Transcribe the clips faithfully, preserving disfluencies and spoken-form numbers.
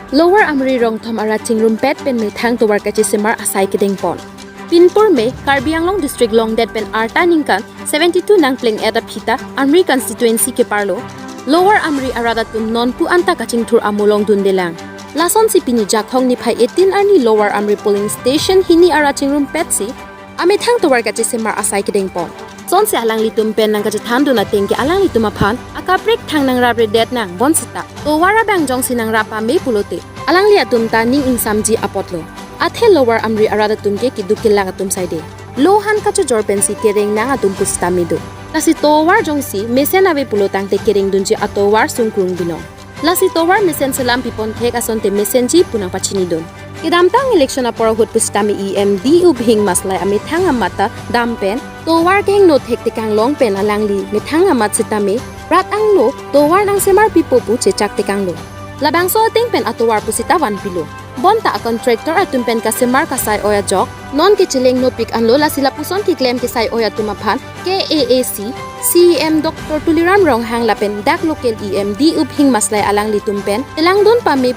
Lower Amri rongthom arat chingrumpet pen methang tovar kachesemar asai kedengpon. Pinpur me Karbi Anglong District longdet pen arta ningkan seventy-two nangpleng-et aphi ta Amri constituency keparlo Lower Amri arat atum nonpu anta kachingthur amo longdundelang. Lasonsi pini Jakhong niphai eighteen arni Lower Amri polling station hini arat chingrumpetsi amethang tovar kachesemar asai kedengpon. Sonsi alanglitum pen nangkachethandun ateng ke alanglitum aphan akaprek thang nangrapre detnang bonsita tovar abang jongsi nangrap pame pulote alangli atum ta ning ingsamji apotlo. Athe Lower Amri arat atum ke keduk kelak atum saide. Lo han kachojor pensi kereng nang atum pusitame do. Lasi tovar jongsi mesen ave pulo tangte kerengdunji atovar sungkrung binong. Lasi tovar mesen selam pipon thek asonte mesenji pu nangpachinidun. Kedamtang election apor ahut pusitame E M D U Bhing Maslai amethang amat ta dam pen tovar kehingno thek tekang long pen alangli methang amat sitame rat angno tovar nangsemar pipo pu chechak tekanglo. Labangso ateng pen atovar pusita vanpilo. Bonta a contractor atum pen kasemar kasai-oi ajok non ke chelengnopik anlo, lasi lapuson keklem kesai-oi atum aphan K A A C C E M Doctor Tuliram Ronghang lapen dak local E M D U Bhing Maslai alanglitum pen chelangdun pame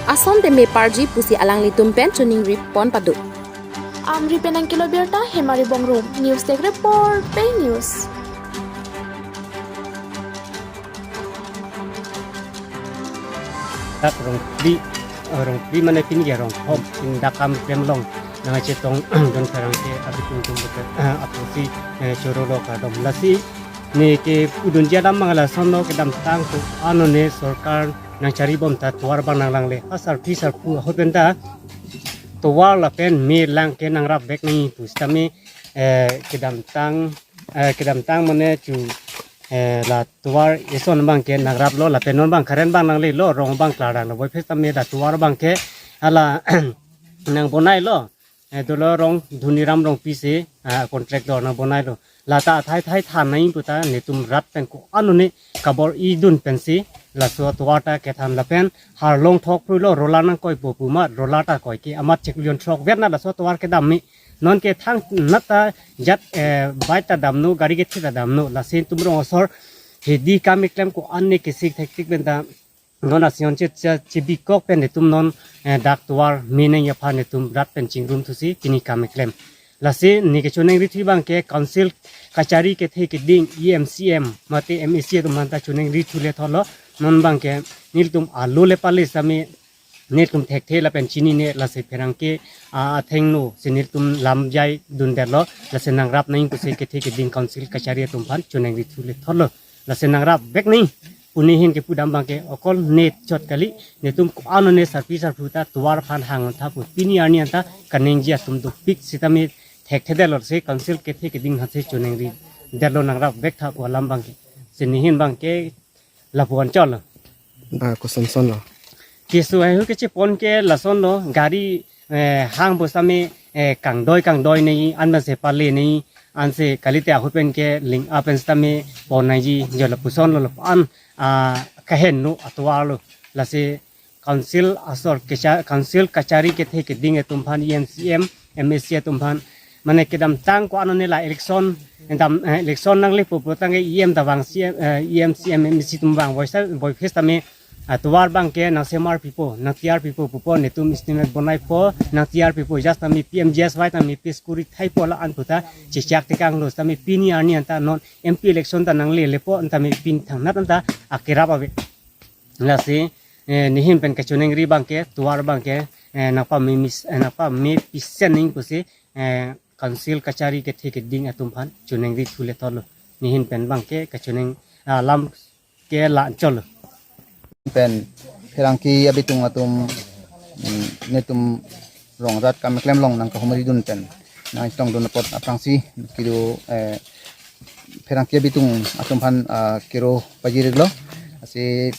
asonte me parji pusi alanglitum pen choningri pon pado. Amri pen nangkelo birta Hemari Bongrung, News Desk Report, Pei News. Dak rongphli, eh, rongphli mane pini ke rongthom, pini dak kam klem long nangchetongdun pherangke abitung tum betul, eh, apotsi, eh, choro lo kardom. Lasi ne kepudunji alam abang lason lo, kedamtang ko-an one sorkar nangcharibom ta tovar abang nanglangle. Asarpi sarpo ahut pen ta tovar lapen me lang ke nangrap vek nangji pusitame, eh, kedamtang, eh, kedamtang mane chu, eh, la tovar eson abang ke nangraplo lapen non abang current abang nanglelo, rong abang klardanglo, voiphit tame la tovar abang ke hala nangbonailo, eh, dolo rong Dhoniram Rongpi si, ah, contractor nangbonailo. Lata athai thai than nangji puta netum rat pen ko-an one kabor-idun pensi laso tovar ta kethan lapen har longthok phruilo, roller nangkoipo pu ma roller ta koike amat cheklujon throk vet na laso tovar kedam me. Non ke thangnat ta jat, eh, bike ta damnon, gari kethe ta damnon, lasi netum rong asor hedi kam keklem ko-an ne kesik thektik pen ta non asion che, che, chebikok pen netum non, eh, dak tovar me nangji aphan netum rat pen chingrum thusi pini kam keklem. Lasi ne kechoningri thu abang ke council kachari kethe keding E M C M mate M A C atum aphan ta choningri thu le thotlo. Non abang ke nelitum alo le pale sitame nelitum thekthe lapen chinine, lasi pherangke, ah, athengno si nelitum lamjai dundetlo, lasi nangrap nangji pusi kethe keding council kachari atum aphan choningri thu le thotlo. Lasi nangrap vek nangji pu nehin kepudam abang ke okol ne chot kali, netum ko-an one sarpi sarpo ta tovar aphan hang tha pu pini arni anta kaningje atum dopik sitame thekthedetlo, si council kethe keding aphansi choningridetlo nangrap vek tha pu alam abang ke. Si nehin abang ke lapu-an chotlo. Ba koson son lo? Keso ahu kechepon ke lason lo, gari, eh, hang pusitame, eh, kangdoi kangdoi nangji, anpensi pale nangji, ansi kalite ahut pen ke ling apen sitame pon nangji, jo lapuson lo, lapu-an, ah, kahenno atovar lo. Lasi council asor kecha-, council kachari kethe keding atum aphan, E M C M, M A C atum aphan, mane kedamtang ko-an one la election, dam, eh, election nanglepo putangte E M ta vang si, eh, E M C M, M A C atum vang voisa, voiphit tame, ah, tovar abang ke nangsemar pipo, nangtiyar pipo pupo, netum estimate bonaipo, nangtiyar pipo, just tame P M G S Y tame pis kuri thaipo la-an puta chechak tekanglo, tame pini arni anta non M P election ta nanglelepo, tame pini thangnat anta akerap ave. Lasi, eh, nehin pen kechoningri abang ke, tovar abang ke, eh, nangpame mis-, eh, nangpame pisen nangji pusi, eh, council kachari kethe keding atum aphan choningri thu le thotlo. Nehin pen abang ke kechoningri alam ke la-an chotlo. Pen pherangke abitung atum, mm, netum rong rat kam keklem long nangkahumridun pen nangchetongdun apot aphrangsi kedo, eh, pherangke abitung atum aphan, ah, kero pajirlo. Lasi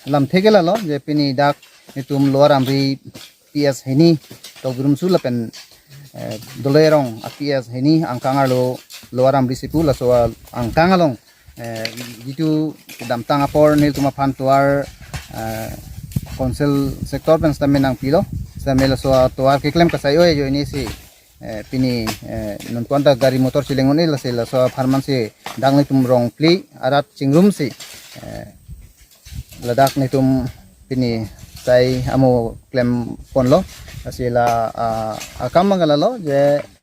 lamthe ke lalo je pini dak netum Lower Amri P S hini Tokbi Rumsu lapen, eh, Doloi arong a P S hini angkang arlo Lower Amri si pu, laso angkang along, eh, jitu kedamtang apor nelitum aphan tovar, eh, council sector pen sitame nangpilo, sitame laso tovar keklem kasai-oi ajoine si, eh, pini, eh, nonpu anta gari motor cheleng un-e, lasi laso apharman si dak netum rongphli arat chingrum si, eh, ladak netum pini sai amo klemponlo. Lasi la, ah, akam abang ke lalo je